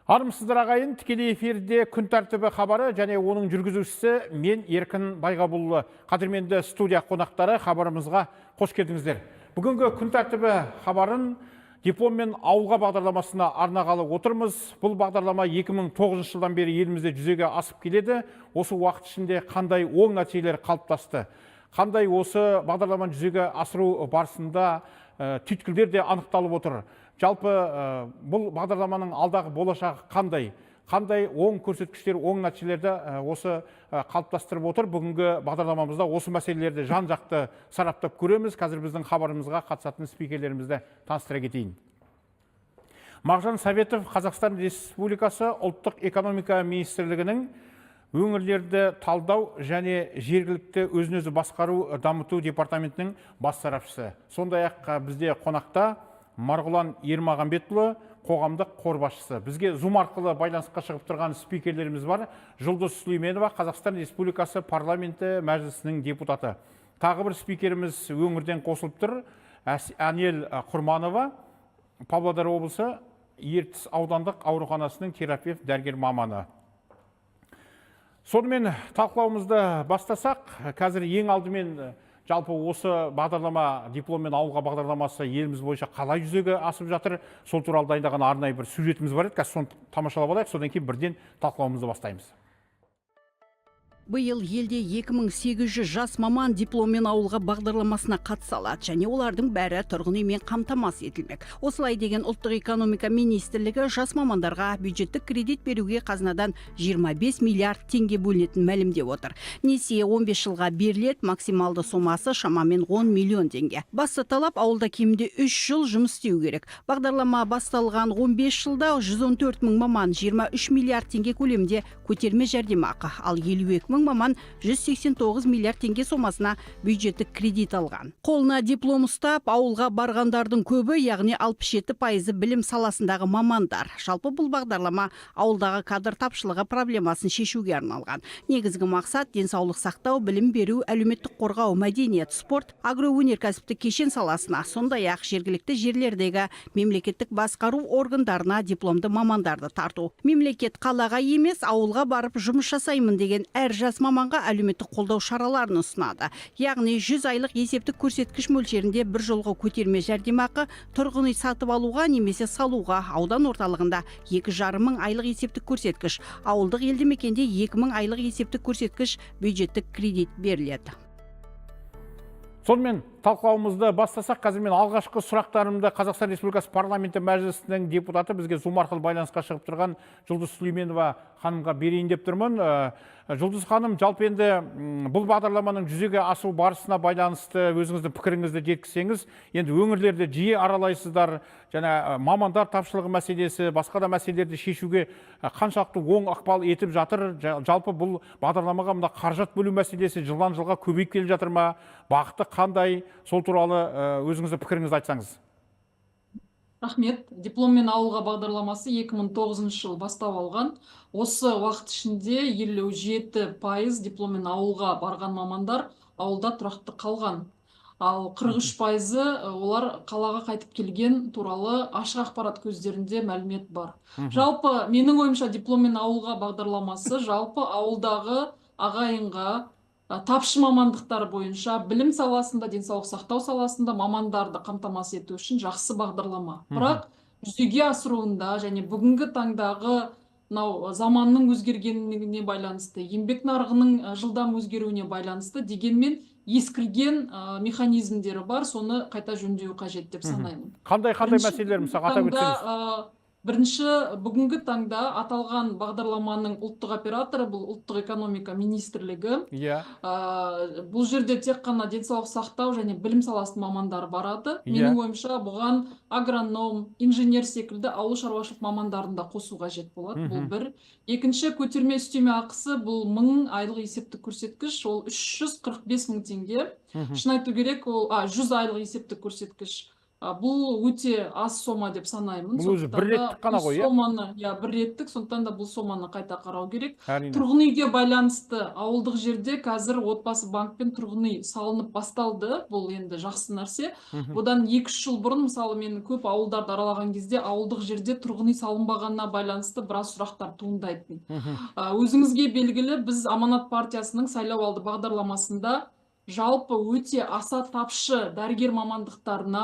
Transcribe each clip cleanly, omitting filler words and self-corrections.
Армысыздар, ағайын! Тікелей эфирде «Күн тәртібі» хабары және оның жүргізушісі мен, Еркін Байғабұлы. Қадірменді студия қонақтары, хабарымызға қош келдіңіздер. Бүгінгі «Күн тәртібі» хабарын «Дипломмен ауылға» бағдарламасына арнағалы отырмыз. Бұл бағдарлама 2009 жылдан бері елімізде жүзеге асып келеді. Осы уақыт ішінде қандай оң нәтижелер қалыптасты? Қандай осы бағдарламаны жүзеге асыру барысында түйткілдер де анықталып отыр? Жалпы бұл бағдарламаның алдағы болашағы қандай? Қандай оң көрсеткіштер, оң нәтижелерді осы қалыптастырып отыр? Бүгінгі бағдарламамызда осы мәселелерді жан жақты сараптап көреміз. Қазір біздің хабарымызға қатысатын спикерлерімізді таныстыра кетейін. Мағжан Советов, Қазақстан Республикасы Ұлттық экономика министрлігінің өңірлерді талдау және жергілікті өзін өзі басқару дамыту департаментінің бас сарапшысы. Сондай ақ бізде қонақта Марғұлан Ермағанбетұлы, қоғамдық қор басшысы. Бізге Zoom арқылы байланысқа шығып тұрған спикерлеріміз бар. Жұлдыз Сүлейменова, Қазақстан Республикасы Парламенті Мәжілісінің депутаты. Тағы бір спикеріміз өңірден қосылып тұр. Әнел Құрманова, Павлодар облысы Ертіс аудандық ауруханасының терапевт дәрігер маманы. Сонымен, талқылауымызды бастасақ, қазір ең алдымен жалпы осы бағдарлама, «Дипломмен ауылға» бағдарламасы еліміз бойынша қалай жүзеге асып жатыр, сол туралы дайындаған арнайы бір сюжетіміз бар еді. Қазір соны тамашалап алайық, содан кейін бірден талқылауымызды бастаймыз. Биыл елде 2800 жас маман «Дипломмен ауылға» бағдарламасына қатыса алады және олардың бәрі тұрғын үймен қамтамасыз етілмек. Осылай деген Ұлттық экономика министрлігі жас мамандарға бюджеттік кредит беруге қазынадан 25 миллиард теңге бөлінетінін мәлімдеп отыр. Несие 15 жылға беріледі, максималды сомасы шамамен 10 миллион теңге. Басты талап: ауылда кемінде 3 жыл жұмыс істеу керек. Бағдарлама басталған 15 жылда 114 мың маман 23 миллиард теңге көлемінде көтерме жәрдемақы, ал 52 мың маман 189 миллиард теңге сомасына бюджеттік кредит алған. Қолына диплом ұстап, ауылға барғандардың көбі, яғни 67%-ы білім саласындағы мамандар. Жалпы, бұл бағдарлама ауылдағы кадр тапшылығы проблемасын шешуге арналған. Негізгі мақсат: денсаулық сақтау, білім беру, әлеуметтік қорғау, мәдениет, спорт, агроөнеркәсіптік кешен саласына, сондай-ақ жергілікті жерлердегі мемлекеттік басқару органдарына дипломды мамандарды тарту. Мемлекет қалаға емес, ауылға барып жұмыс жасаймын деген әр жас маманға әлеуметтік қолдау шараларын ұсынады. Яғни 100 айлық есептік көрсеткіш мөлшерінде бір жолғы көтерме жәрдемақы тұрғын үй сатып алуға немесе салуға, аудан орталығында 2,5 мың айлық есептік көрсеткіш, ауылдық елді мекенде 2000 айлық есептік көрсеткіш бюджеттік кредит беріледі. Сонымен, талқылауымызды бастасақ, қазір мен алғашқы сұрақтарымды Қазақстан Республикасы Парламенті Мәжілісінің депутаты, бізге Zoom арқылы байланысқа шығып тұрған Жұлдыз Сүлейменова ханымға берейін деп тұрмын. Жұлдыз ханым, жалпы енді бұл бағдарламаның жүзеге асу барысына байланысты өзіңіздің пікіріңізді жеткізсеңіз. Енді өңірлерді жиі аралайсыздар және мамандар тапшылығы мәселесі, басқа да мәселелерді шешуге қаншалықты оң ықпал етіп жатыр? Жалпы бұл бағдарламаға мына қаражат бөлу мәселесі жылдан жылға көбейіп келе жатыр ма, бағыты қандай? Сол туралы өзіңіздің пікіріңізді айтсаңыз. Рахмет. «Дипломмен ауылға» бағдарламасы 2009 жылы бастау алған. Осы уақыт ішінде 57% дипломмен ауылға барған мамандар ауылда тұрақты қалған. Ал 43%-ы олар қалаға қайтып келген туралы ашық ақпарат көздерінде мәлімет бар. Жалпы, менің ойымша, «Дипломмен ауылға» бағдарламасы жалпы ауылдағы ағайынға тапшы мамандықтар бойынша білім саласында, денсаулық сақтау саласында мамандарды қамтамасыз ету үшін жақсы бағдарлама. Бірақ жүзеге асыруында және бүгінгі таңдағы мынау заманның өзгергеніне байланысты, еңбек нарығының жылдам өзгеруіне байланысты, дегенмен ескірген механизмдері бар, соны қайта жөндеу қажет деп санаймын. Қандай Бірінші, мәселелер, бүгінгі мысалға, атап таңда, өтсеңіз? Бірінші, бүгінгі таңда аталған бағдарламаның ұлттық операторы бұл Ұлттық экономика министрлігі. Бұл жерде тек қана денсаулық сақтау және білім саласының мамандары барады. Менің ойымша, бұған агроном, инженер секілді ауыл шаруашылық мамандарын да қосу қажет болады. Бұл бір. Екінші, көтерме үстеме ақысы бұл 1000 айлық есептік көрсеткіш, ол 345 мың теңге. Шын айту керек, ол 100 айлық есептік көрсеткіш. Бұл өте аз сома деп санаймын. Бұл өзі бір реттік қана ғой, иә? Соманы, иә, бір реттік, сондықтан да бұл соманы қайта қарау керек. Әрине. Тұрғын үйге байланысты ауылдық жерде қазір Отбасы банкпен тұрғын үй салынып басталды. Бұл енді жақсы нәрсе. Бұдан 2-3 жыл бұрын, мысалы, мен көп ауылдарды аралаған кезде ауылдық жерде тұрғын үй салынбағанына байланысты біраз сұрақтар туындайтын. Өзіңізге белгілі, біз Аманат партиясының сайлауалды бағдарламасында жалпы өте аса тапшы дәрігер мамандықтарына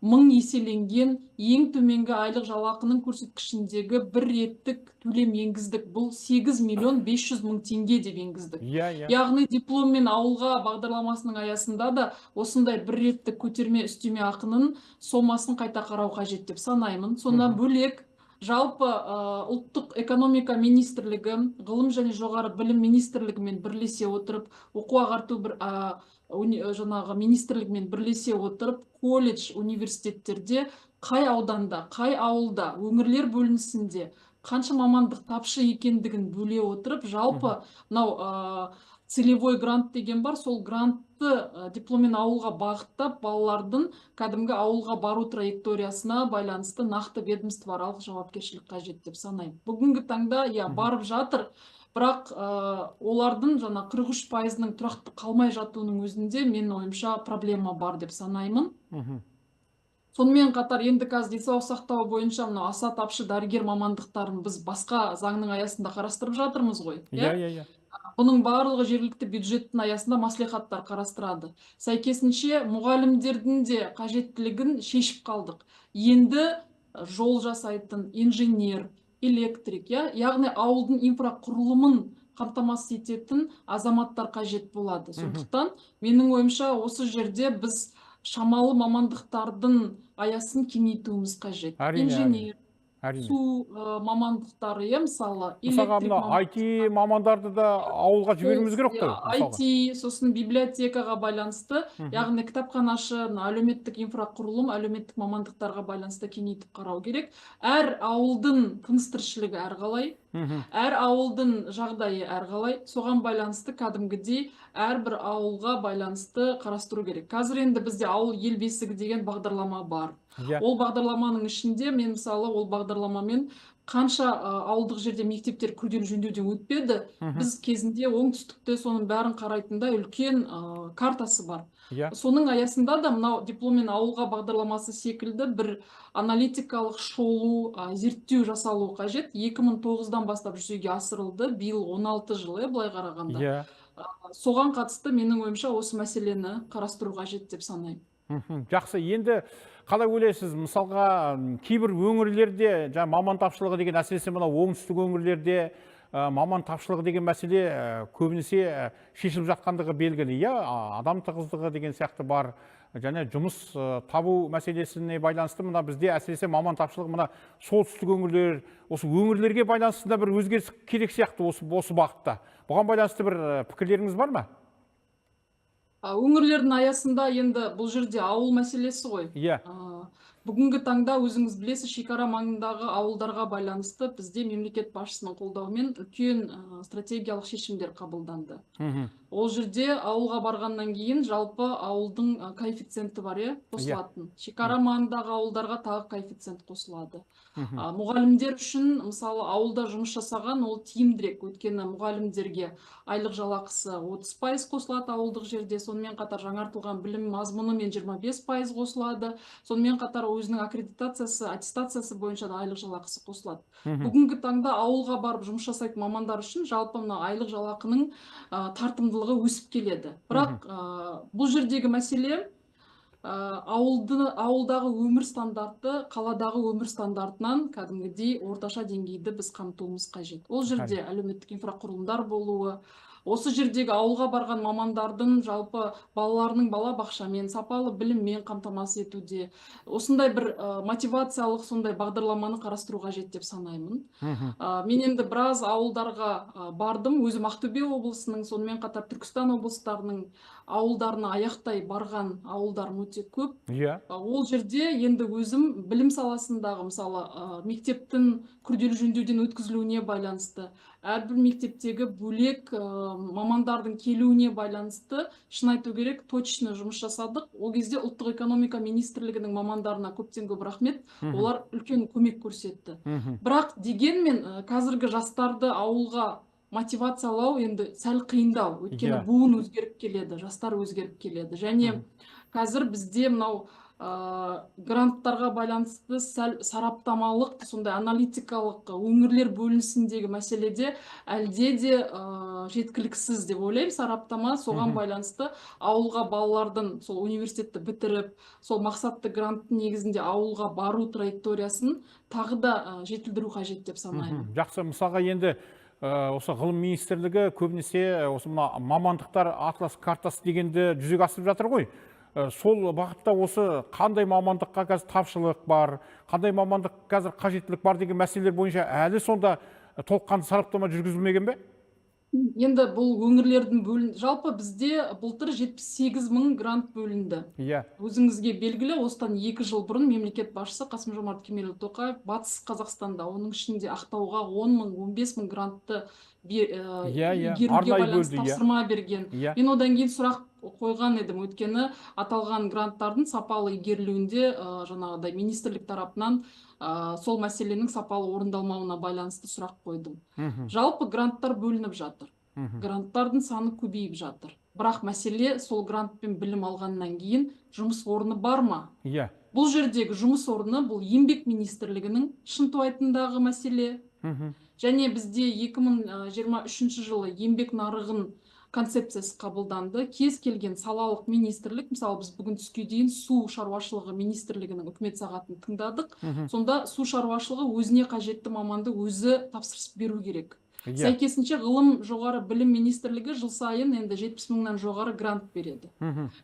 1000 еселенген ең төменгі айлық жалақының көрсеткішіндегі бір реттік төлем енгіздік. Бұл 8 миллион 500 мың теңге деп енгіздік. Иә. Яғни дипломмен ауылға бағдарламасының аясында да осындай бір реттік көтерме үстеме ақының сомасын қайта қарау қажет деп санаймын. Сондан бөлек жалпы ұлттық экономика министрлігі, ғылым және жоғары білім министрлігімен бірлесе отырып, оқу ағарту бір жаңағы министрлігімен бірлесе отырып, колледж, университеттерде қай ауданда, қай ауылда, өңірлер бөлінісінде қанша мамандық тапшы екендігін бөле отырып, жалпы мынау целевой грант деген бар, сол грантты дипломмен ауылға бағыттап, балалардың кәдімгі ауылға бару траекториясына байланысты нақты ведомствоаралық жауапкершілік қажет деп санаймын. Бүгінгі таңда, иә, барып жатыр, бірақ олардың жаңа 43%-ның тұрақты қалмай жатуының өзінде менің ойымша проблема бар деп санаймын. Сонымен қатар енді қазір денсаулық сақтау бойынша мынау аса тапшы дәрігер мамандықтарын біз басқа заңның аясында қарастырып жатырмыз ғой. Иә, иә, иә. Бұның барлығы жергілікті бюджеттің аясында мәслихаттар қарастырады. Сәйкесінше мұғалімдердің де қажеттілігін шешіп қалдық. Енді жол жасайтын инженер, электрик, яғни ауылдың инфрақұрылымын қамтамасыз ететін азаматтар қажет болады. Сондықтан менің ойымша осы жерде біз шамалы мамандықтардың аясын кеңейтуіміз қажет. Инженер, су мамандықтары, мысалы, электрик мамандықтары. IT мамандарды да ауылға жіберуіміз керек қой. IT, сосын библиотекаға байланысты, яғни кітапханашы, әлеуметтік инфрақұрылым, әлеуметтік мамандықтарға байланысты кеңейтіп қарау керек. Әр ауылдың тыныс-тіршілігі әрқалай, әр ауылдың жағдайы әрқалай, соған байланысты кәдімгідей әрбір ауылға байланысты қарастыру керек. Қазір енді бізде ауыл ел бесігі деген бағдарлама бар. Ол бағдарламаның ішінде мен, мысалы, ол бағдарламамен қанша ауылдық жерде мектептер күрделі жөндеуден өтпеді, біз кезінде оңтүстікте соның бәрін қарайтында үлкен картасы бар. Соның аясында да мынау дипломмен ауылға бағдарламасы секілді бір аналитикалық шолу, зерттеу жасалуы қажет. 2009-дан бастап жүзеге асырылды, биыл 16 жыл, былай қарағанда. Соған қатысты менің ойымша осы мәселені қарастыру қажет деп санаймын. Жақсы, енді қалай ойлайсыз, мысалға кейбір өңірлерде жаңа маман тапшылығы деген, әсіресе мынау оңтүстік өңірлерде маман тапшылығы деген мәселе көбінесе шешіліп жатқандығы белгілі, иә, адам тығыздығы деген сияқты бар, және жұмыс табу мәселесіне байланысты мына бізде әсіресе маман тапшылығы мына солтүстік өңірлер, осы өңірлерге байланысты да бір өзгеріс керек сияқты осы бағытта. Бұған байланысты бір пікірлеріңіз бар ма? Өңірлердің аясында енді бұл жерде ауыл мәселесі ғой. Иә. Бүгінгі таңда өзіңіз білесіз, шекара маңындағы ауылдарға байланысты бізде мемлекет басшысының қолдауымен үлкен стратегиялық шешімдер қабылданды. Ол жерде ауылға барғаннан кейін жалпы ауылдың коэффициенті бар, қосылатын. Шекара маңындағы ауылдарға тағы коэффициент қосылады. Мұғалімдер үшін, мысалы, ауылда жұмыс жасаған ол тиімдірек, өйткені мұғалімдерге айлық жалақысы 30% қосылады ауылдық жерде, сонымен қатар жаңартылған білім мазмұнымен 25% қосылады, сонымен қатар өзінің аккредитациясы, аттестациясы бойынша да айлық жалақысы қосылады. Бүгінгі таңда ауылға барып жұмыс жасайтын мамандар үшін жалпы мына айлық жалақының тартымдылығы өсіп келеді. Бірақ бұл жердегі мәселе ауылдағы өмір стандарты қаладағы өмір стандартынан кәдімгідей орташа деңгейді біз қамтуымыз қажет. Ол жерде әлеуметтік инфрақұрылымдар болуы, осы жердегі ауылға барған мамандардың жалпы балаларының бала бақшамен, сапалы біліммен қамтамасыз етуде осындай бір мотивациялық сондай бағдарламаны қарастыру қажет деп санаймын. Мен енді біраз ауылдарға бардым, өзім Ақтөбе облысының, сонымен қатар Түркістан облыстарының ауылдарына аяқтай барған ауылдарым өте көп. Ол жерде енді өзім білім саласындағы, мысалы, мектептің күрделі жөндеуден өткізілуіне байланысты Әрбір мектептегі бөлек мамандардың келуіне байланысты, шын айту керек, точно жұмыс жасадық. Ол кезде Ұлттық экономика министрлігінің мамандарына көптен көп рахмет, олар үлкен көмек көрсетті. Бірақ дегенмен қазіргі жастарды ауылға мотивациялау енді сәл қиындау, өйткені буын өзгеріп келеді, жастар өзгеріп келеді. Және қазір бізде мынау гранттарға байланысты сәл сараптамалық, сондай аналитикалық өңірлер бөлінісіндегі мәселеде әлде де жеткіліксіз деп ойлаймын сараптама. Соған байланысты ауылға балалардың сол университетті бітіріп, сол мақсатты гранттың негізінде ауылға бару траекториясын тағы да жетілдіру қажет деп санаймын. Жақсы, мысалға енді осы ғылым министрлігі көбінесе осы мына мамандықтар атлас картасы дегенді жүзеге асырып жатыр ғой. Сол бағытта осы қандай мамандыққа қазір тапшылық бар, қандай мамандық қазір қажеттілік бар деген мәселелер бойынша әлі сонда толыққанды сараптама жүргізілмеген бе? Енді бұл өңірлердің бөлін, жалпы бізде былтыр 78 мың грант бөлінді. Өзіңізге белгілі, осыдан 2 жыл бұрын мемлекет басшысы Қасым Жомарт Кемелұлы Тоқаев Батыс Қазақстанда, оның ішінде Ақтауға 10 мың, 15 мың грантты Иә, иә, игеруге арнайы байланысты бөлді, иә. тапсырма берген. Мен одан кейін сұрақ қойған едім, өйткені аталған гранттардың сапалы игерілуінде жаңағыдай министрлік тарапынан сол мәселенің сапалы орындалмауына байланысты сұрақ қойдым. Жалпы гранттар бөлініп жатыр. Гранттардың саны көбейіп жатыр. Бірақ мәселе сол грантпен білім алғаннан кейін жұмыс орны бар ма? Бұл жердегі жұмыс орны бұл Еңбек министрлігінің шынтуайтындағы мәселе. Және бізде 2023 жылы еңбек нарығын концепциясы қабылданды. Кез келген салалық министрлік, мысалы, біз бүгін түске дейін Су шаруашылығы министрлігінің үкімет сағатын тыңдадық. Сонда су шаруашылығы өзіне қажетті маманды өзі тапсырыс беру керек. Сәйкесінше Ғылым, жоғары білім министрлігі жыл сайын енді 70 мыңнан жоғары грант береді.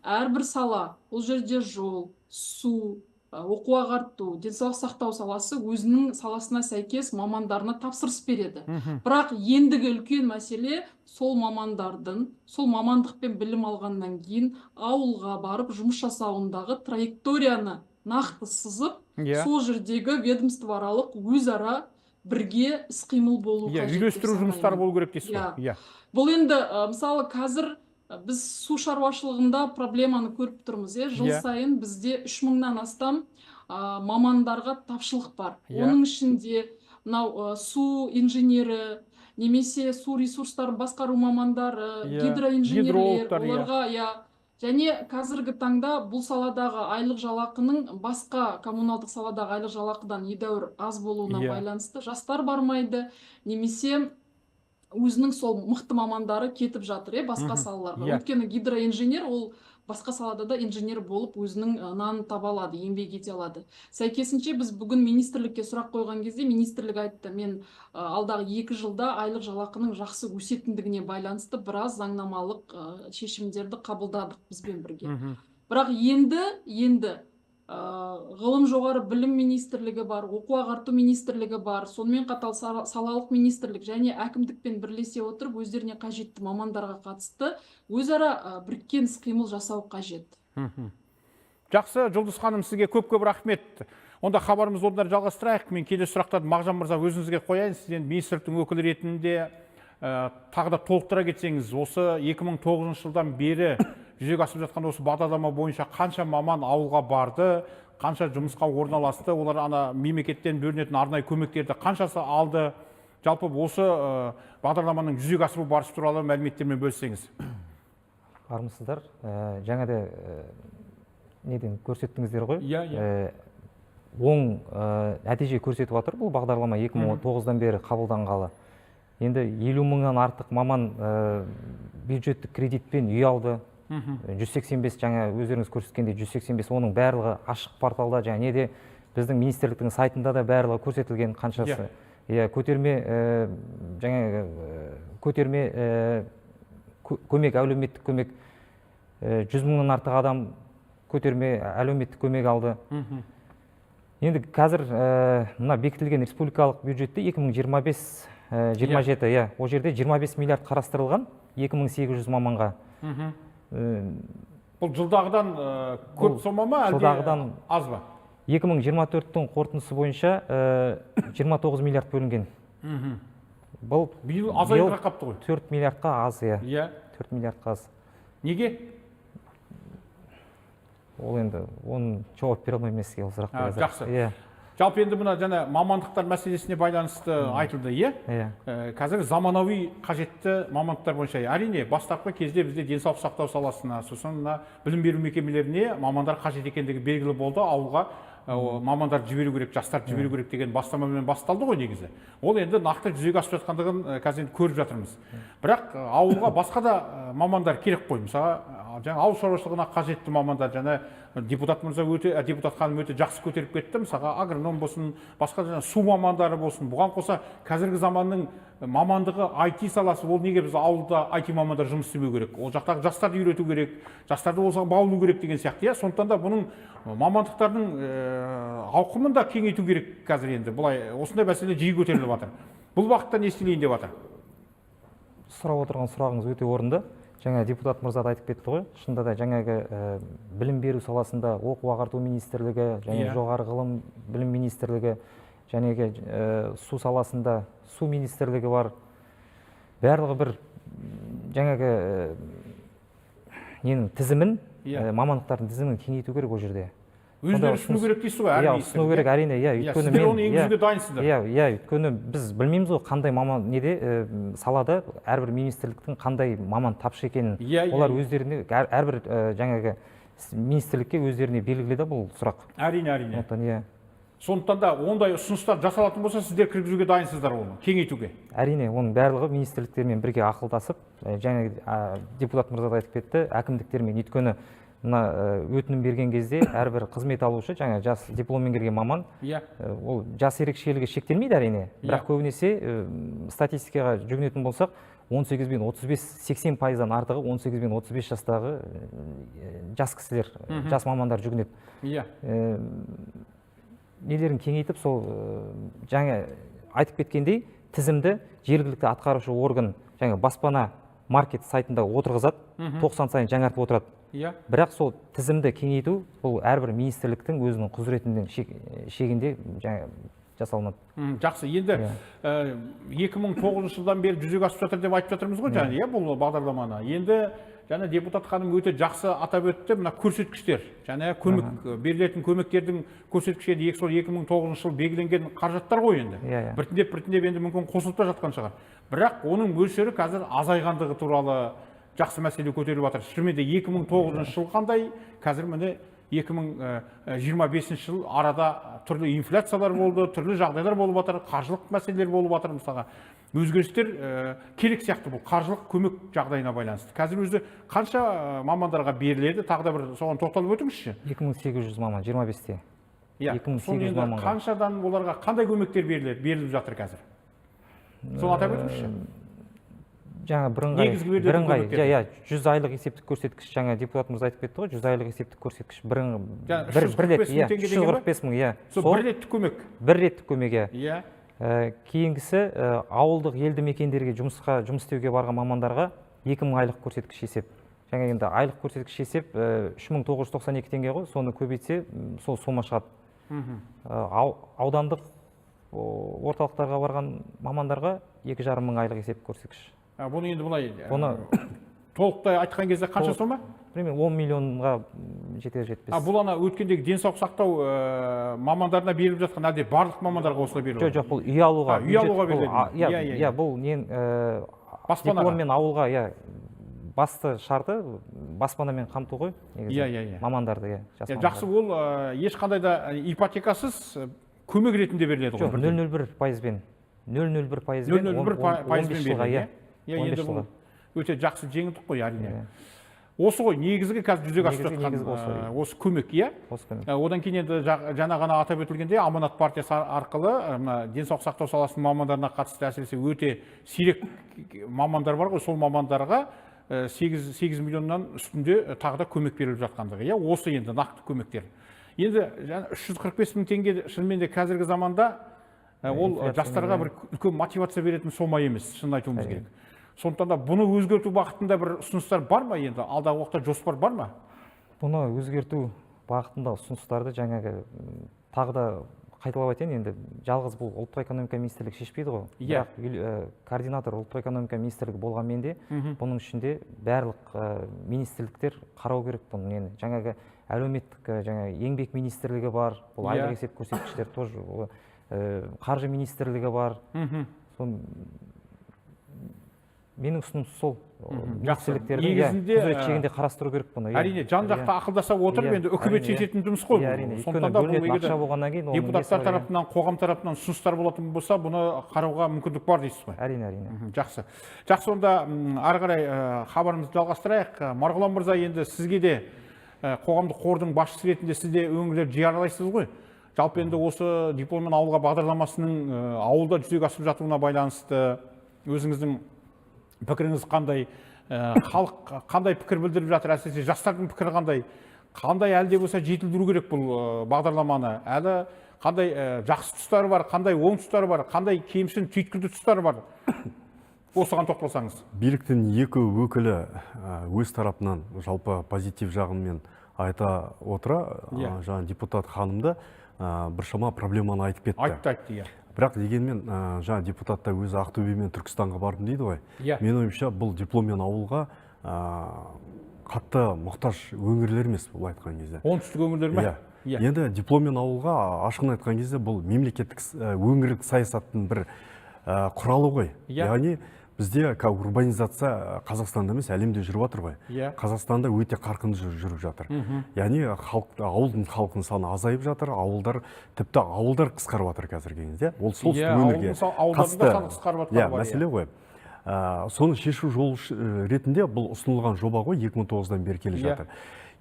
Әрбір сала, бұл жерде жол, су, оқу ағарту, денсаулық сақтау саласы өзінің саласына сәйкес мамандарына тапсырыс береді. Бірақ ендігі үлкен мәселе сол мамандардың сол мамандықпен білім алғаннан кейін ауылға барып жұмыс жасауындағы траекторияны нақты сызып, сол жердегі ведомствоаралық өзара бірге іс-қимыл болу қажет деп Үйлестіру жұмыстары санаймын. болу керек дейсіз ғой. Иә. Бұл енді мысалы, қазір біз су шаруашылығында проблеманы көріп тұрмыз, иә. Жыл сайын бізде 3000-нан астам мамандарға тапшылық бар. Оның ішінде мынау су инженері немесе су ресурстарын басқару мамандары, гидроинженерлер, Гидрологтар, иә. оларға, иә. Және қазіргі таңда бұл саладағы айлық жалақының басқа коммуналдық саладағы айлық жалақыдан едәуір аз болуына байланысты жастар бармайды немесе өзінің сол мықты мамандары кетіп жатыр, иә, басқа салаларға. Өйткені гидроинженер ол басқа салада да инженер болып өзінің нанын таба алады, еңбек ете алады. Сәйкесінше біз бүгін министрлікке сұрақ қойған кезде министрлік айтты: мен алдағы 2 жылда айлық жалақының жақсы өсетіндігіне байланысты біраз заңнамалық шешімдерді қабылдадық бізбен бірге. Бірақ енді Ғылым, жоғары білім министрлігі бар, Оқу ағарту министрлігі бар, сонымен қатар салалық министрлік және әкімдікпен бірлесе отырып, өздеріне қажетті мамандарға қатысты өзара біріккен іс-қимыл жасау қажет. Жақсы, Жұлдыз ханым, сізге көп көп рахмет. Онда хабарымызды одан әрі жалғастырайық. Мен келесі сұрақтарды, Мағжан мырза, өзіңізге қояйын. Сіз енді министрліктің өкілі ретінде тағы да толықтыра кетсеңіз, осы 2009 жылдан бері жүзеге асып жатқан осы бағдарлама бойынша қанша маман ауылға барды, қанша жұмысқа орналасты, олар ана мемлекеттен бөлінетін арнайы көмектерді қаншасы алды? Жалпы осы бағдарламаның жүзеге асыру барысы туралы мәліметтермен бөліссеңіз. Армысыздар. Жаңа да неден көрсеттіңіздер ғой. Иә, иә. Оң нәтиже көрсетіп жатыр бұл бағдарлама 2009-дан бері қабылданғалы. Енді 50 мыңнан артық маман бюджеттік кредитпен үй алды. 185, жаңа өздеріңіз көрсеткендей, 185, оның барлығы ашық порталда және неде, біздің министрліктің сайтында да барлығы көрсетілген қаншасы. Иә, көтерме жаңа көтерме көмек, әлеуметтік көмек, 100 мыңнан артық адам көтерме әлеуметтік көмек алды. Енді қазір мына бекітілген республикалық бюджетте 2025 27, иә, ол жерде 25 миллиард қарастырылған 2800 маманға. Бұл жылдағыдан көп Бұл сома ма, әлде аз ба? 2024-тің қорытындысы бойынша 29 миллиард бөлінген. Бұл Биыл азайыңқырап қапты ғой. 4 миллиардқа аз, иә. Иә. 4 миллиардқа аз. Неге? Ол енді, оны жауап бере алмаймын мен сізге ол сұраққа қазір. Жақсы. Иә. Жалпы енді мына жаңа мамандықтар мәселесіне байланысты айтылды, иә? Иә. Қазір заманауи қажетті мамандықтар бойынша, әрине, бастапқы кезде бізде денсаулық сақтау саласына, сосын мына білім беру мекемелеріне мамандар қажет екендігі белгілі болды. Ауылға мамандарды жіберу керек, жастарды жіберу керек деген бастамамен басталды ғой негізі. Ол енді нақты жүзеге асып жатқандығын қазір енді көріп жатырмыз. Бірақ ауылға басқа да мамандар керек қой. Мысалы, жаңа ауыл шаруашылығына қажетті мамандар, жаңа депутат мырза өте, депутат ханым өте жақсы көтеріп кетті. Мысалға, агроном болсын, басқа жаңа су мамандары болсын. Бұған қоса қазіргі заманның мамандығы IT саласы, ол неге біз ауылда IT мамандар жұмыс істемеу керек? Ол жақтағы жастарды үйрету керек, жастарды осыған баулу керек деген сияқты, иә. Сондықтан да бұның мамандықтардың ауқымын да кеңейту керек қазір енді. Былай осындай мәселе жиі көтеріліп жатыр. Бұл бағытта не істелейін деп жатыр? Сұрап отырған сұрағыңыз өте орынды. Жаңа депутат мырза да айтып кетті ғой. Шынында да жаңағы білім беру саласында оқу ағарту министрлігі және жоғары ғылым білім министрлігі, және су саласында су министрлігі бар. Барлығы бір жаңағы ненің тізімін, мамандықтардың тізімін кеңейту керек ол жерде. Өздері ұсыну керек дейсіз ғой, әр Иә, ұсыну керек, әрине, иә, өйткені сіздер оны енгізуге дайынсыздар. Иә, иә, өйткені біз білмейміз ғой, қандай маман неде салада әрбір министрліктің қандай маман тапшы екенін. Олар өздеріне әрбір жаңағы министрлікке өздеріне белгілі да бұл сұрақ. Әрине, әрине. Сондықтан, иә. Сондықтан да ондай ұсыныстар жасалатын болса, сіздер кіргізуге дайынсыздар оны, кеңейтуге. Әрине, оның барлығы министрліктермен бірге ақылдасып, және депутат мырза да айтып кетті, әкімдіктермен, өйткені мына өтінім берген кезде әрбір қызмет алушы, жаңа жас дипломмен келген маман, ол жас ерекшелігі шектелмейді әрине, бірақ көбінесе статистикаға жүгінетін болсақ, 18 бен 35, 80%-дан артығы 18 бен 35 жастағы жас кісілер, жас мамандар жүгінеді. Нелерін кеңейтіп, сол жаңа айтып кеткендей тізімді жергілікті атқарушы орган жаңа баспана маркет сайтында отырғызады, 90 сайын жаңартып отырады. Бірақ сол тізімді кеңейту бұл әрбір министрліктің өзінің құзыретінің шегінде жаңа жасалынады. Жақсы. Енді 2009 жылдан бері жүзеге асып жатыр деп айтып жатырмыз ғой жаңа, иә, бұл бағдарламаны. Енді жаңа депутат ханым өте жақсы атап өтті, мына көрсеткіштер, жаңа көмек, берілетін көмектердің көрсеткіші енді сол 2009 жыл белгіленген қаражаттар ғой енді. Біртіндеп, біртіндеп енді мүмкін қосылып та жатқан шығар. Бірақ оның мөлшері қазір азайғандығы туралы жақсы мәселе көтеріліп жатыр. Шынымен де 2009 жыл қандай, қазір міне 2025 жыл, арада түрлі инфляциялар болды, түрлі жағдайлар болып жатыр, қаржылық мәселелер болып жатыр мысалға. Өзгерістер керек сияқты бұл қаржылық көмек жағдайына байланысты. Қазір өзі қанша мамандарға беріледі, тағы да бір соған тоқталып өтіңізші. 2800 маман, 25-те. Иә, Екі мың соны сегіз жүз енді маманға. қаншадан оларға қандай көмектер беріліп жатыр қазір? Соны атап өтіңізші. Жаңа бірыңғай, Негізгі берілетін бірыңғай, көмектер. иә, иә, 100 айлық есептік көрсеткіш, жаңа депутат мырза айтып кетті ғой, 100 айлық есептік көрсеткіш Жаңа бір рет, 345 мың иә, теңге деген ба? 345 мың, иә. Сол Сол бір реттік көмек. Бір реттік көмек, иә. Иә. Кейінгісі, ауылдық елді мекендерге жұмыс істеуге барған мамандарға 2000 айлық көрсеткіш есеп. Жаңа енді айлық көрсеткіш есеп 3992 теңге ғой, соны көбейтсе, сол сома шығады. Аудандық орталықтарға барған мамандарға екі жарым мың айлық есеп көрсеткіш. Бұны енді былай, Бұны толықтай айтқан кезде қанша Толық сома? Примерно 10 миллионға жетер жетпес. Бұл ана өткендегі денсаулық сақтау мамандарына беріліп жатқан, әлде барлық мамандарға осылай беріліп Жоқ, жоқ, бұл үй алуға, Үй алуға бюджет, бұл, беріледі. иә, Иә, иә, иә, иә. бұл нен Баспанаға. дипломмен ауылға, иә, басты шарты баспанамен қамту ғой, негізі. Иә, иә, иә. Мамандарды, иә, жас Иә, жақсы, мамандарды. ол ешқандай да ипотекасыз көмек ретінде беріледі ғой Жоқ, бірден. нөл нөл бір пайызбен. Нөл нөл бір пайызбен, Нөл нөл бір он пайызбен бес жылға, беріледі, иә. иә? Иә, Он бес енді бұл жылға. өте жақсы жеңілдік қой, әрине. Иә. Осы ғой негізгі қазір жүзеге асып Негізгі, жатқан, негізгі осы. осы көмек, иә? Осы көмек. Одан кейін енді жаңа ғана атап өтілгендей, Аманат партиясы арқылы мына денсаулық сақтау саласының мамандарына қатысты әсіресе өте сирек мамандар бар ғой, сол мамандарға 8 миллионнан үстінде тағы да көмек беріліп жатқандығы, иә, осы енді нақты көмектер. Енді жаңа 345 мың теңге шынымен де қазіргі заманда ол Инфляциямен, жастарға иә. бір үлкен мотивация беретін сома емес, шынын айтуымыз керек. Сондықтан да бұны өзгерту бағытында бір ұсыныстар бар ма енді? Алдағы уақытта жоспар бар ма? Бұны өзгерту бағытында ұсыныстарды жаңағы, тағы да Қайталап айтайын, енді жалғыз бұл ұлттық экономика министрлігі шешпейді ғой. Иә. Бірақ координатор ұлттық экономика министрлігі болғанмен де, бұның ішінде барлық министрліктер қарау керек бұны. Нені жаңағы әлеуметтік, жаңа еңбек министрлігі бар, бұл айлық есеп көрсеткіштер тоже, қаржы министрлігі бар. Сол менің ұсынысым сол. Жақсы. Министрліктердің, иә, Негізінде, құзырет шегінде қарастыру керек бұны. Иә. Әрине, жан жақты ақылдаса отырып, енді үкімет шешетін жұмыс қой Иә, бұл. әрине. Сондықтан Өйткені да бұл бөлінетін егер де ақша болғаннан кейін оның несі депутаттар бар, иә. тарапынан, қоғам тарапынан ұсыныстар болатын болса, бұны қарауға мүмкіндік бар дейсіз ғой. Әрине, әрине. Жақсы. Жақсы, онда ары қарай хабарымызды жалғастырайық. Марғұлан мырза, енді сізге де қоғамдық қордың басшысы ретінде сіз де өңірлерді жиі аралайсыз ғой. Жалпы енді осы дипломмен ауылға бағдарламасының ауылда жүзеге асып жатуына байланысты өзіңіздің пікіріңіз қандай? Халық қандай пікір білдіріп жатыр, әсіресе жастардың пікірі қандай? Қандай әлі де болса жетілдіру керек бұл бағдарламаны? Әлі қандай жақсы тұстары бар, қандай оң тұстары бар, қандай кемшін түйткілді тұстары бар? Осыған тоқталсаңыз. Биліктің екі өкілі өз тарапынан жалпы позитив жағымен айта отыра, жаңа депутат ханымды біршама проблеманы айтып кетті. Айтты, айтты, иә. Бірақ дегенмен, жаңа депутат та өзі Ақтөбе мен Түркістанға бардым дейді ғой. Менің ойымша, бұл дипломмен ауылға қатты мұқтаж өңірлер емес, бұл айтқан кезде. Оңтүстік өңірлер ме? Иә. Енді дипломмен ауылға, ашығын айтқан кезде, бұл мемлекеттік өңірлік саясаттың бір құралы ғой. Яғни бізде урбанизация Қазақстанда емес, әлемде жүріп жатыр ғой. Қазақстанда өте қарқынды жүріп жатыр. Яғни ауылдың халқының саны азайып жатыр, тіпті ауылдар қысқарып жатыр қазіргі кезде. Ол солтүстік өңірге ауылдардың да қатысты саны қысқарып жатқаны иә, бар, иә. мәселе ғой. Соны шешу жолы ретінде бұл ұсынылған жоба ғой, екі мың тоғыздан бері келе жатыр.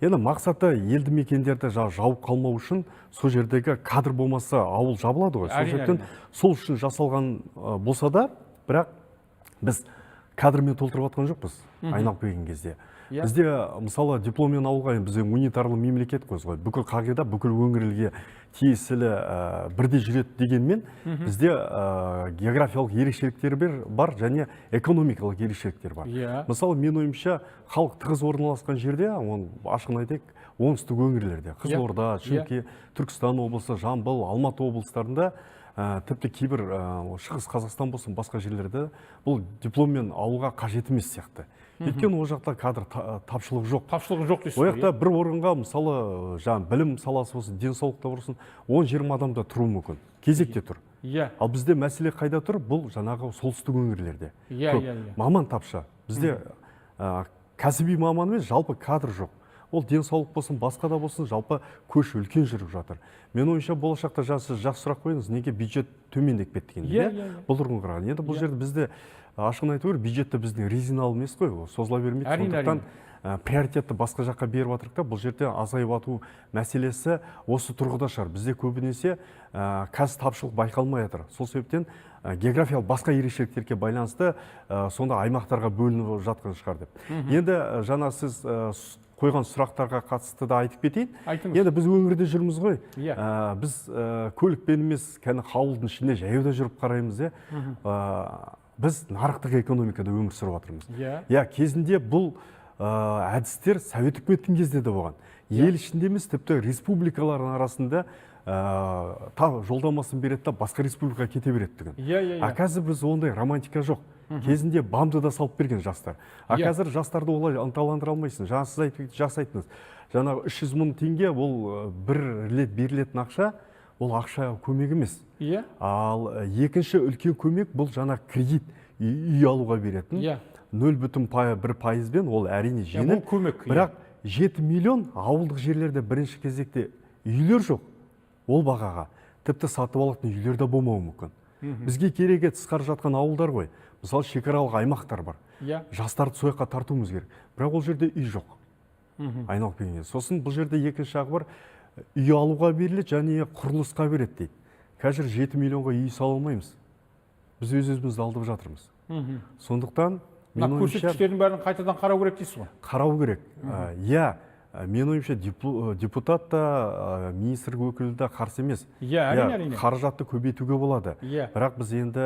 Енді мақсаты елді мекендерді жауып қалмау үшін, сол жердегі кадр болмаса ауыл жабылады ғой. Сол себептен сол үшін жасалған болса да, бірақ біз кадрмен толтырып жатқан жоқпыз айналып келген кезде. Бізде мысалы дипломмен ауылға, енді бізде унитарлы мемлекет қой, бүкіл қағида бүкіл өңірлерге тиесілі бірдей жүреді дегенмен, бізде географиялық ерекшеліктер бар және экономикалық ерекшеліктер бар. Мысалы, менің ойымша, халық тығыз орналасқан жерде, оны ашығын айтайық, оңтүстік өңірлерде, Қызылорда, Шымкент, Түркістан облысы, Жамбыл, Алматы облыстарында, тіпті кейбір Шығыс Қазақстан болсын, басқа жерлерде бұл дипломмен ауылға қажет емес сияқты. Өйткені ол жақта кадр тапшылығы жоқ. Тапшылығы жоқ дейсіз Ол ғой, жақта иә? бір орынға, мысалы, жаңа білім саласы болсын, денсаулықта болсын, он-жиырма адам да тұруы мүмкін. Кезекте тұр. Ал бізде мәселе қайда тұр? Бұл жаңағы солтүстік өңірлерде. Көп. Маман тапшы. Бізде, кәсіби маман емес, жалпы кадр жоқ. Ол денсаулық болсын, басқа да болсын, жалпы көш үлкен жүріп жатыр. Менің ойымша, болашақта сіз жақсы сұрақ қойдыңыз, неге бюджет төмендеп кетті дегенде, иә? Бұл тұрғын қараған. Енді бұл жерде бізде ашығын айту керек, бюджетте біздің резиналы емес қой, ол созыла бермейді. Сондықтан, приоритетті басқа жаққа беріп жатырық та, бұл жерде азайып ату мәселесі осы тұрғыда шығар. Бізде көбінесе, қазір тапшылық байқалмай жатыр. Сол себептен, географиялық басқа ерекшеліктерге байланысты, сонда аймақтарға бөлініп жатқан шығар деп. Енді, жаңа сіз, қойған сұрақтарға қатысты да айтып кетейін. Айтыңыз. Енді біз өңірде жүрміз ғой. Біз, көлікпен емес, кәдімгі ауылдың ішінде жаяу да жүріп қараймыз, иә. Біз нарықтық экономикада өмір сүріп жатырмыз. Иә, кезінде бұл, әдістер Совет үкіметінің кезінде де болған. Ел ішінде емес, тіпті республикалардың арасында, жолдамасын береді да басқа республикаға кете береді деген. А қазір біз ондай романтика жоқ. Кезінде БАМды да салып берген жастар. А қазір жастарды олай ынталандыра алмайсың. Жаңа сіз жақсы айттыңыз. Жаңағы үш жүз мың теңге ол, бір рет берілетін ақша, ол ақша көмек емес. Ал екінші үлкен көмек бұл жаңа кредит үй алуға беретін. Нөл бүтін бір пайызбен ол әрине жеңіл. Бұл көмек, иә. Бірақ 7 миллион ауылдық жерлерде бірінші кезекте үйлер жоқ. Ол бағаға тіпті сатып алатын үйлер де болмауы мүмкін. Бізге керегі тысқары жатқан ауылдар ғой. Мысалы, шекаралық аймақтар бар. Жастарды сол жаққа тартуымыз керек. Бірақ ол жерде үй жоқ. Айналып келгенде. Сосын бұл жерде екінші жағы бар. Үй алуға беріледі және құрылысқа береді дейді. Қазір 7 миллионға үй сала алмаймыз. Біз өз-өзімізді алдап жатырмыз. Сондықтан Мына менің ойымша көрсеткіштердің бәрін қайтадан қарау керек дейсіз ғой. Қарау керек. Иә, Менің ойымша, депутат та, министрлік өкілі де қарсы емес. Иә, әрине, әрине. Қаражатты көбейтуге болады. Иә. Бірақ біз енді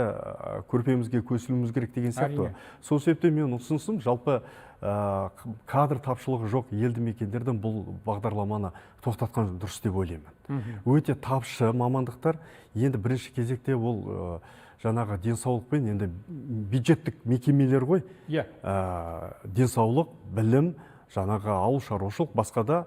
көрпемізге көсілуіміз керек деген сияқты. Сол себептен менің ұсынысым, жалпы кадр тапшылығы жоқ елді мекендерден бұл бағдарламаны тоқтатқан дұрыс деп ойлаймын. Өте тапшы мамандықтар. Енді бірінші кезекте ол жаңағы денсаулықпен енді бюджеттік мекемелер ғой. Денсаулық, білім, жаңағы ауыл шаруашылық, басқа да,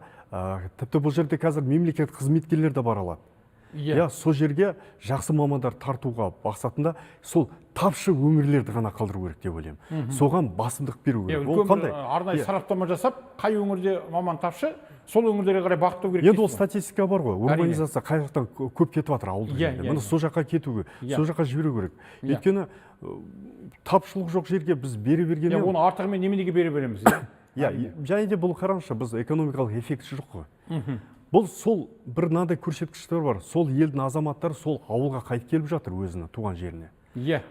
тіпті бұл жерде қазір мемлекеттік қызметкерлер де бара алады. Иә, сол жерге жақсы мамандар тартуға мақсатында сол тапшы өңірлерді ғана қалдыру керек деп ойлаймын. Соған басымдық беру Иә, керек. Ол үлкен бір қандай? Арнайы сараптама жасап, қай өңірде маман тапшы, сол өңірлерге қарай бағыттау керек Енді ол дейсіз ғой. статистика бар ғой, урбанизация қай жақтан көп кетіп жатыр, ауылдық жерде. Міне, сол жаққа кету, сол жаққа жіберу керек. Өйткені тапшылық жоқ жерге біз бере бергенмен Оны артығымен неменеге бере береміз, иә? Иә, және де бұл, қараңызшы, біз экономикалық эффектісі жоқ қой. Бұл сол бір мынандай көрсеткіштер бар. Сол елдің азаматтары сол ауылға қайтып келіп жатыр, өзінің туған жеріне.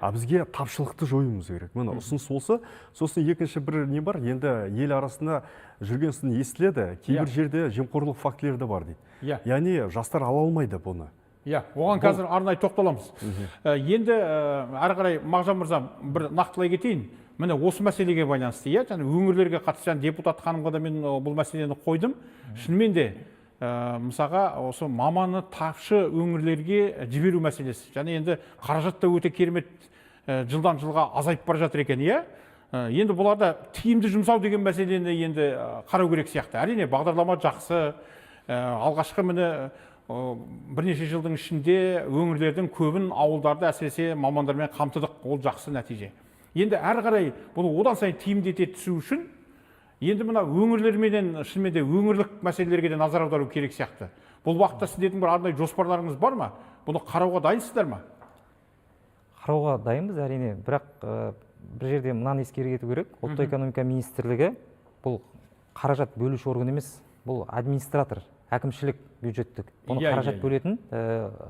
А бізге тапшылықты жоюымыз керек. Міне, ұсыныс болса. Сосын екінші бір не бар, енді ел арасында жүрген сын естіледі. Кейбір жерде жемқорлық фактілері де бар дейді. Яғни жастар ала алмайды бұны. Иә, оған қазір арнайы тоқталамыз. Енді әрі қарай, Мағжан мырза, бір нақтылай кетейін. Міне, осы мәселеге байланысты, иә, және өңірлерге қатысты, және депутат ханымға да мен бұл мәселені қойдым. Шынымен де, мысалға, осы маманы тапшы өңірлерге жіберу мәселесі. Және енді қаражат та өте керемет жылдан жылға азайып бара жатыр екен, иә. Енді бұларда тиімді жұмсау деген мәселені енді қарау керек сияқты. Әрине, бағдарлама жақсы. Алғашқы, міне, бірнеше жылдың ішінде өңірлердің көбін, ауылдарды әсіресе, мамандармен қамтыдық, ол жақсы нәтиже. Енді әрі қарай бұны одан сайын тиімді ете түсу үшін енді мына өңірлерменен, шынымен де, өңірлік мәселелерге де назар аудару керек сияқты. Бұл бағытта сіздердің бір арнайы жоспарларыңыз бар ма? Бұны қарауға дайынсыздар ма? Қарауға дайынбыз, әрине, бірақ бір жерде мынаны ескере кету керек: ұлттық экономика министрлігі бұл қаражат бөлуші орган емес, бұл администратор, әкімшілік, бюджеттік. Бұны қаражат бөлетін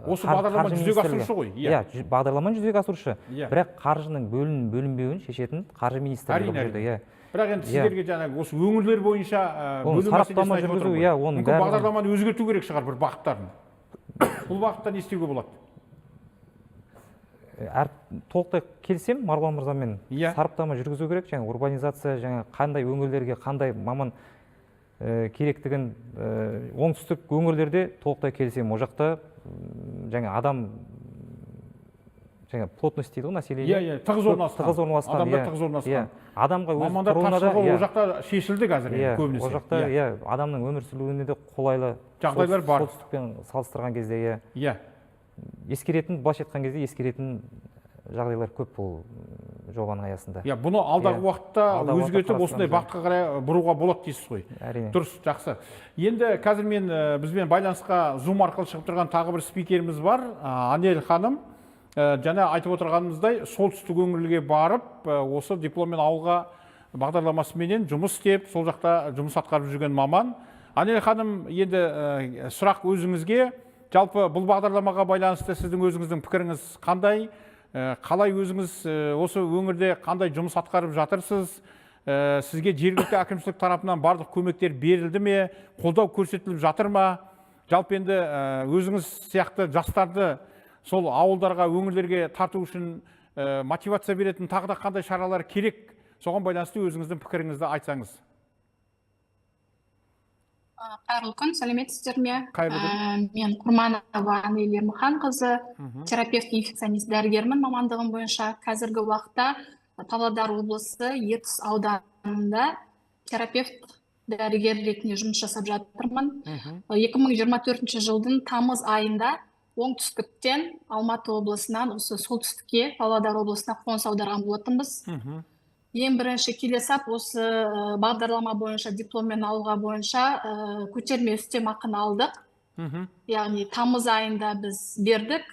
Осы бағдарламаны қаржы жүзеге министрлігі. Асырушы ғой, иә. Иә, бағдарламаны жүзеге асырушы. Бірақ қаржының бөлінбеуін шешетін қаржы министрлігі бұл жерде, иә. Бірақ енді сіздерге жаңағы осы өңірлер бойынша Оны бөлу сараптама мәселесін айтып жүргізу, отырмын ғой. иә, оның Мүмкін, барлығын- бағдарламаны өзгерту керек шығар бір бағыттарын. Бұл бағытта не істеуге болады? Әр толықтай келісемін Марғұлан мырзамен. Сараптама жүргізу керек, жаңа урбанизация, жаңа қандай өңірлерге қандай маман керектігін. Оңтүстік өңірлерде толықтай келісемін, ол жақта жаңа адам, жаңа плотность дейді ғой население. Иә, иә, тығыз орналасқан. Тығыз орналасқан. Адамдар Иә, тығыз орналасқан. Иә, адамға өз Мамандар тұрғынына да, тапшылығы иә. ол жақта шешілді қазір енді көбінесе. Ол жақта, иә, адамның өмір сүруіне де қолайлы Жағдайлар бар. Солтүстікпен салыстырған кезде, иә. Ескеретін, былайша айтқан кезде, ескеретін жағдайлар көп бұл жобаның аясында. Иә, бұны алдағы уақытта Алдағы уақытта өзгертіп, осындай қарастырамыз, иә. бағытқа қарай бұруға болады дейсіз ғой. Әрине. Дұрыс, жақсы. Енді қазір мен бізбен байланысқа Zoom арқылы шығып тұрған тағы бір спикеріміз бар, Анель ханым. Жаңа айтып отырғанымыздай, солтүстік өңірлерге барып, осы дипломмен ауылға бағдарламасыменен жұмыс істеп, сол жақта жұмыс атқарып жүрген маман. Анель ханым, енді сұрақ өзіңізге. Жалпы бұл бағдарламаға байланысты сіздің өзіңіздің пікіріңіз қандай? Қалай өзіңіз осы өңірде қандай жұмыс атқарып жатырсыз? Сізге жергілікті әкімшілік тарапынан барлық көмектер берілді ме? Қолдау көрсетіліп жатыр ма? Жалпы енді өзіңіз сияқты жастарды сол ауылдарға, өңірлерге тарту үшін мотивация беретін тағы да қандай шаралар керек? Соған байланысты өзіңіздің пікіріңізді айтсаңыз. Қайырлы күн, сәлеметсіздер ме? Қайырлы күн. Мен Құрманова Анель Ермұханқызы, терапевт инфекционист дәрігермін мамандығым бойынша. Қазіргі уақытта Павлодар облысы Ертіс ауданында терапевт дәрігер ретінде жұмыс жасап жатырмын. 2024 жылдың тамыз айында оңтүстіктен, Алматы облысынан осы солтүстікке, Павлодар облысына қоныс аударған болатынбыз. Ең бірінші келе сап осы бағдарлама бойынша, дипломмен ауылға бойынша көтерме үстемақыны алдық. Яғни тамыз айында біз бердік.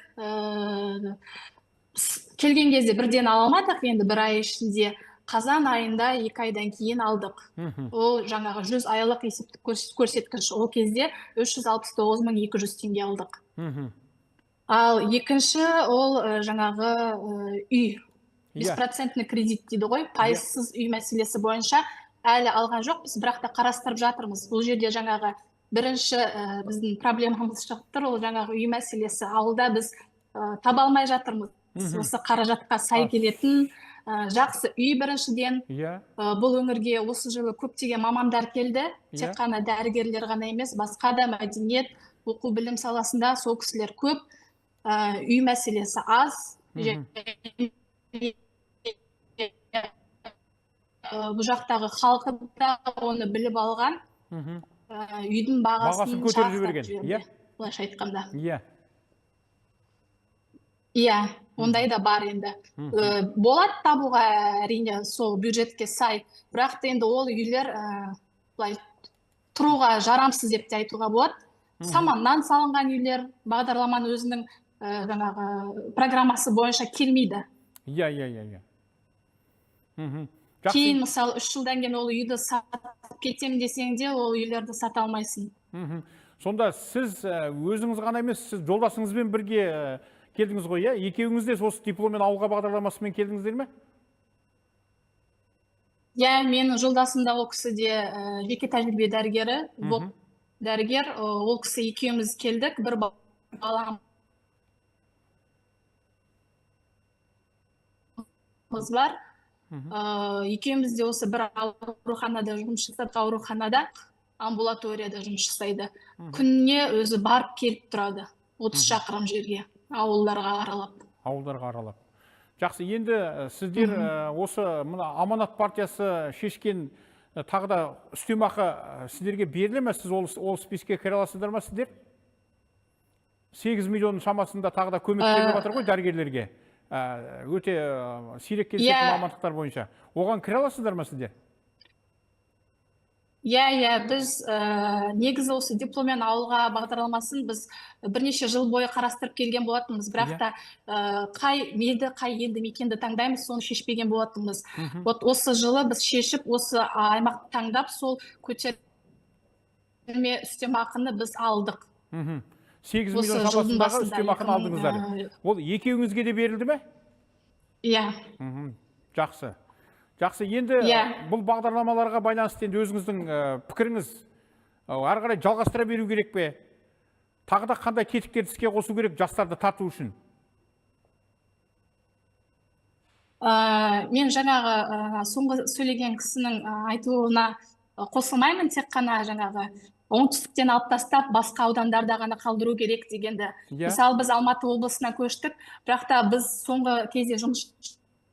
Келген кезде бірден ала алмадық, енді бір ай ішінде, қазан айында 2 айдан кейін алдық. Ол жаңағы 100 айлық есептік көрсеткіш, ол кезде 369 200 теңге алдық. Ал екінші ол жаңағы үй, беспроцентный кредит дейді ғой, пайызсыз үй мәселесі бойынша Әлі алған жоқпыз, бірақ та қарастырып жатырмыз. Бұл жерде жаңағы бірінші біздің проблемамыз шығып тұр, ол жаңағы үй мәселесі. Ауылда біз таба алмай жатырмыз. Осы қаражатқа сай келетін жақсы үй біріншіден. Иә. Бұл өңірге осы жылы көптеген мамандар келді. Тек қана дәрігерлер ғана емес, басқа да мәдениет, оқу білім саласында сол кісілер көп. Үй мәселесі аз. Бұл жақтағы халқы да оны біліп алған. Үйдің бағасын көтеріп жіберген. Былайша айтқанда. Иә. Иә, ондай да бар енді. Болады табуға әрине сол бюджетке сай, бірақ та енді ол үйлер былай тұруға жарамсыз деп те айтуға болады. Саманнан салынған үйлер бағдарламаның өзінің жаңағы программасы бойынша келмейді. Иә, иә, иә, иә. Кейін мысалы 3 жылдан кейін ол үйді сатып кетем десең де, ол үйлерді сата алмайсың. Сонда сіз өзіңіз ғана емес, сіз жолдасыңызбен бірге келдіңіз ғой, иә? Екеуіңіз де осы дипломмен ауылға бағдарламасымен келдіңіздер ме? Иә, менің жолдасым да, ол кісі де жеке тәжірибе дәрігері, дәрігер, ол кісі екеуміз келдік, бір баламыз бар. Екеуміз де осы бір ауруханада жұмыс жасап, ауруханада, амбулаторияда жұмыс жасайды. Күніне өзі барып келіп тұрады, 30 шақырым жерге, ауылдарға аралап. Ауылдарға аралап. Жақсы, енді сіздер осы мына Аманат партиясы шешкен тағы да үстемақы сіздерге беріле ме? Сіз ол списке кіре аласыздар ма сіздер? 8 миллион шамасында тағы да көмек беріліп жатыр ғой дәрігерлерге. Өте сирек кездесетін мамандықтар бойынша. Оған кіре аласыздар ма сіздер? Иә, иә, біз негізі осы дипломмен ауылға бағдарламасын біз бірнеше жыл бойы қарастырып келген болатынбыз, бірақ та қай елді, қай елді мекенді таңдаймыз, соны шешпеген болатынбыз. Вот осы жылы біз шешіп, осы аймақты таңдап, сол көтерме үстемақыны біз алдық. 8 миллион шамасындағы үстемақыны алдыңыздар. Ол екеуіңізге де берілді ме? Иә. Жақсы. Жақсы, енді бұл бағдарламаларға байланысты енді өзіңіздің пікіріңіз ары қарай жалғастыра беру керек пе? Тағы да қандай тетіктерді іске қосу керек жастарды тарту үшін? Мен жаңағы соңғы сөйлеген кісінің айтуына қосылмаймын, тек қана жаңағы оңтүстіктен алып тастап, басқа аудандарда ғана қалдыру керек дегенді. Мысалы, біз Алматы облысына көштік, бірақ та біз соңғы кезде жұмыс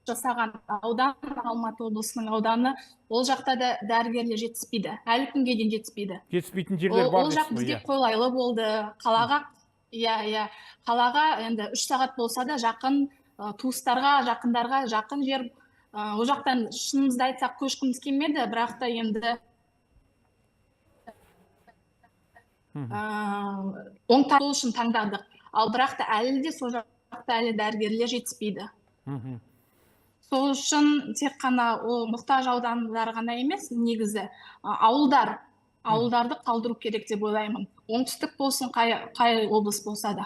жасаған аудан, Алматы облысының ауданы, ол жақта да дәрігерлер жетіспейді. Әлі күнге дейін жетіспейді. Жетіспейтін жерлер бар. Ол жақ бізге қолайлы болды. Қалаға, иә, иә, қалаға енді 3 сағат болса да жақын, туыстарға, жақындарға жақын жер. Ол жақтан шынымызды айтсақ көшкіміз келмеді, бірақ та енді оңтайлы үшін таңдадық. Ал бірақ та әлі де сол жақта әлі дәрігерлер жетіспейді. Сол үшін тек қана ол мұқтаж аудандар ғана емес, негізі ауылдарды қалдыру керек деп ойлаймын. Оңтүстік болсын, қай облыс болса да.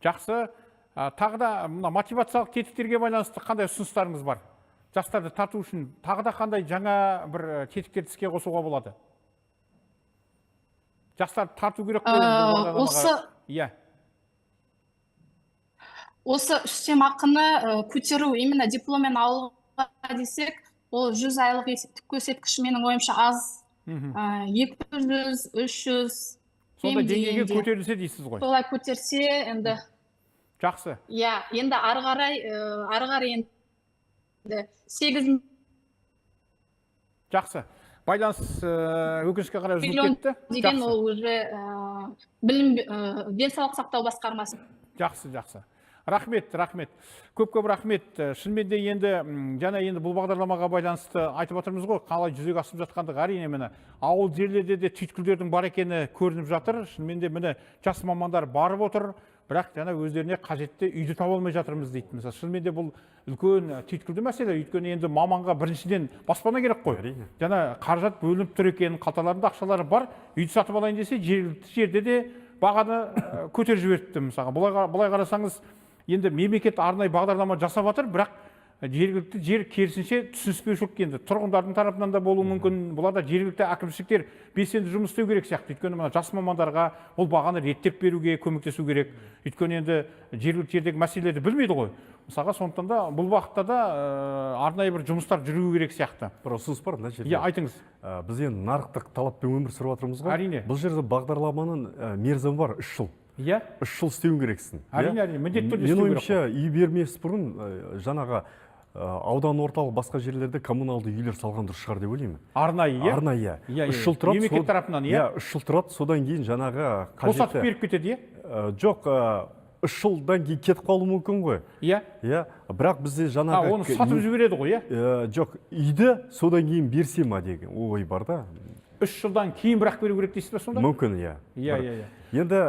Жақсы. Тағы да мына мотивациялық тетіктерге байланысты қандай ұсыныстарыңыз бар? Жастарды тарту үшін тағы да қандай жаңа бір тетіктерді іске қосуға болады? Жастарды тарту керек қой. Иә. Осы үстемақыны көтеру, именно дипломмен ауылға десек, ол 100 айлық есептік көрсеткіш менің ойымша аз. 200, 300. Сонда деңгейге көтерілсе дейсіз ғой. Солай көтерсе енді. Жақсы. Иә, енді ары қарай енді 8. Жақсы. Байланыс өкінішке қарай үзіліп кетті. Деген ол уже білім, денсаулық сақтау басқармасы. Жақсы, жақсы. Рахмет, рахмет. Көп-көп рахмет. Шынымен де енді жаңа енді бұл бағдарламаға байланысты айтып отырмыз ғой, қалай жүзеге асып жатқандығы. Әрине міне ауыл жерлерде де түйткілдердің бар екені көрініп жатыр. Шынымен де міне жас мамандар барып отыр, бірақ жаңа өздеріне қажетті үйді таба алмай жатырмыз дейді. Мысалы, шынымен де бұл үлкен түйткілді мәселе. Өйткені енді маманға біріншіден баспана керек қой. Жаңа қаражат бөлініп тұр екен, қалталарында ақшалары бар, үйді сатып алайын десе, жергілікті жерде де бағаны көтеріп жіберіпті. Мысалға, былай қарасаңыз, енді мемлекет арнайы бағдарлама жасап жатыр, бірақ Жергілікті жер керісінше түсініспеушілік енді тұрғындардың тарапынан да болуы мүмкін. Бұларда жергілікті әкімшіліктер белсенді жұмыс істеу керек сияқты. Өйткені мына жас мамандарға ол бағаны реттеп беруге көмектесу керек. Өйткені енді жергілікті жердегі мәселелерді білмейді ғой. Мысалға, сондықтан да бұл бағытта да арнайы бір жұмыстар жүру керек сияқты. Бір ұсыныс бар мына жерде. Иә, айтыңыз. Біз енді нарықтық талаппен өмір сүріп жатырмыз ғой. Әрине. Бұл жерде бағдарламаның мерзімі бар, 3 жыл. Иә. 3 жыл істеуің керексің. Әрине, әрине, міндетті түрде Мен істеу керек. ойымша, үй бермес бұрын жаңағы аудан орталық басқа жерлерде коммуналды үйлер салған дұрыс шығар деп ойлаймын. Арнайы, иә? Арнайы. Иә, 3 жыл тұрады. Мемлекет тарапынан, иә? Иә, 3 жыл тұрады, содан кейін жаңағы босатып беріп кетеді, иә? Жоқ, 3 жылдан кейін кетіп қалуы мүмкін ғой. Иә. Иә, бірақ бізде жаңағы оны сатып жібереді ғой, иә? Жоқ, үйді содан кейін берсе ма деген ой бар да. 3 жылдан кейін бірақ беру керек дейсіз бе сонда? Мүмкін, иә. Иә, иә, иә. Енді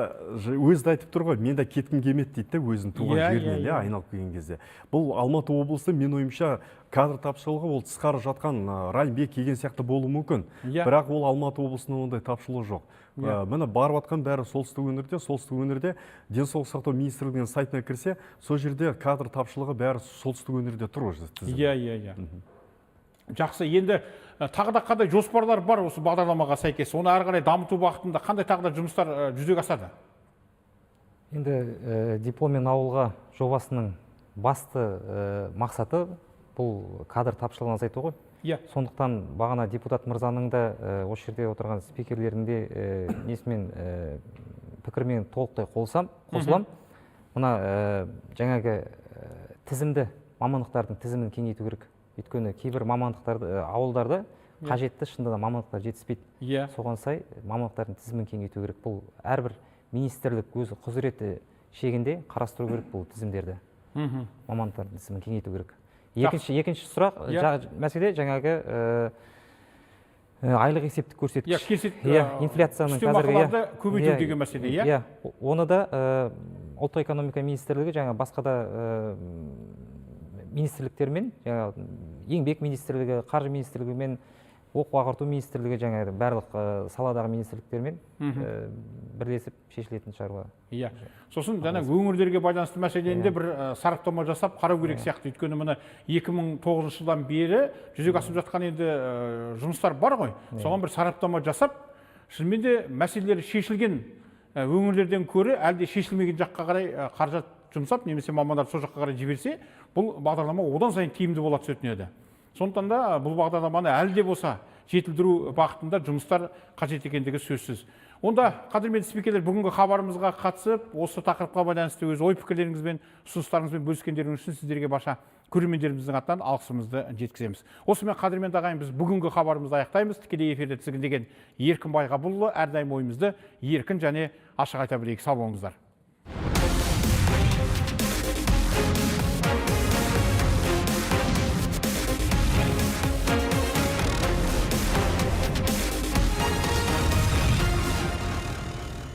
өзі де айтып тұр ғой, мен де кеткім келмеді дейді де, өзінің туған жерінен, иә, айналып келген кезде. Бұл Алматы облысы, мен ойымша, кадр тапшылығы ол тысқары жатқан Райымбек деген сияқты болуы мүмкін. Бірақ ол Алматы облысында ондай тапшылық жоқ. Міне барып жатқан бәрі солтүстік өңірде, солтүстік өңірде денсаулық сақтау министрлігінің сайтына кірсе, сол жерде кадр тапшылығы бәрі солтүстік өңірде тұр уже тізімі. Иә, иә, иә. Жақсы, енді тағы да қандай жоспарлар бар осы бағдарламаға сәйкес? Оны әрі қарай дамыту бағытында қандай тағы да жұмыстар жүзеге асады? Енді дипломмен ауылға жобасының басты мақсаты бұл кадр тапшылығын азайту ғой. Иә. Сондықтан бағана депутат мырзаның да осы жерде отырған спикерлердің де несімен пікірмен толықтай қосылам. Мына жаңағы тізімді, мамандықтардың тізімін кеңейту керек. Өйткені кейбір мамандықтарды ауылдарда қажетті шынында да мамандықтар жетіспейді. Иә. Соған сай мамандықтардың тізімін кеңейту керек. Бұл әрбір министрлік өз құзыреті шегінде қарастыру керек бұл тізімдерді. Мамандықтардың тізімін кеңейту керек. Екінші сұрақ, мәселе жаңағы айлық есептік көрсеткіш. Иә, инфляцияның үстемақыларды көбейту деген мәселе, иә? Иә, оны да ұлттық экономика министрлігі жаңа басқа да министрліктермен, жаңа еңбек министрлігі, қаржы министрлігімен, оқу ағарту министрлігі, жаңа барлық саладағы министрліктермен бірлесіп шешілетін шаруа. Иә. Сосын жаңа өңірлерге байланысты мәселені де бір сараптама жасап қарау керек сияқты. Өйткені міне 2009 жылдан бері жүзеге асып жатқан енді жұмыстар бар ғой. Соған бір сараптама жасап, шынымен де мәселелері шешілген өңірлерден көрі әлде шешілмеген жаққа қарай қаражат жұмсап, немесе мамандар сол жаққа қарай жіберсе, бұл бағдарлама одан сайын тиімді бола түсетін еді. Сондықтан да бұл бағдарламаны әлі де болса жетілдіру бағытында жұмыстар қажет екендігі сөзсіз. Онда, қадірменді спикерлер, бүгінгі хабарымызға қатысып, осы тақырыпқа байланысты өз ой-пікірлеріңізбен, ұсыныстарыңызбен бөліскендеріңіз үшін сіздерге барша көрермендеріміздің атынан алғысымызды жеткіземіз. Осымен, қадірменді ағайын, біз бүгінгі хабарымызды аяқтаймыз. Тікелей эфирде тізгіндеген Еркін Байғабылұлы. Әрдайым ойымызды еркін және ашық айта білейік. Сау болыңыздар.